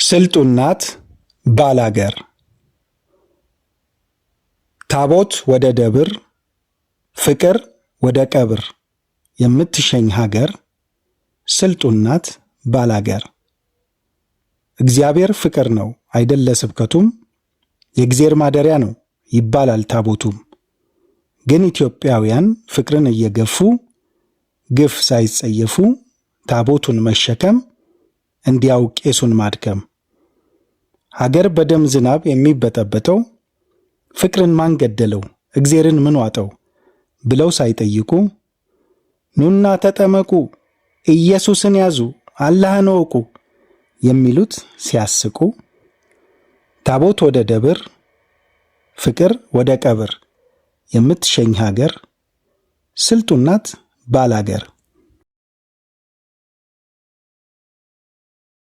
ስልጡን ናት ባላገር። ታቦት ወደ ደብር፣ ፍቅር ወደ ቀብር የምትሸኝ ሀገር ስልጡን ናት ባላገር። እግዚአብሔር ፍቅር ነው አይደለ ስብከቱም፣ የእግዜር ማደሪያ ነው ይባላል ታቦቱም። ግን ኢትዮጵያውያን ፍቅርን እየገፉ ግፍ ሳይጸየፉ ታቦቱን መሸከም እንዲያው ቄሱን ማድከም። ሀገር በደም ዝናብ የሚበጠበጠው ፍቅርን ማን ገደለው እግዜርን ምን ዋጠው ብለው ሳይጠይቁ ኑና ተጠመቁ፣ ኢየሱስን ያዙ፣ አላህን እወቁ የሚሉት ሲያስቁ ታቦት ወደ ደብር፣ ፍቅር ወደ ቀብር የምትሸኝ ሀገር ስልጡን ናት ባላገር።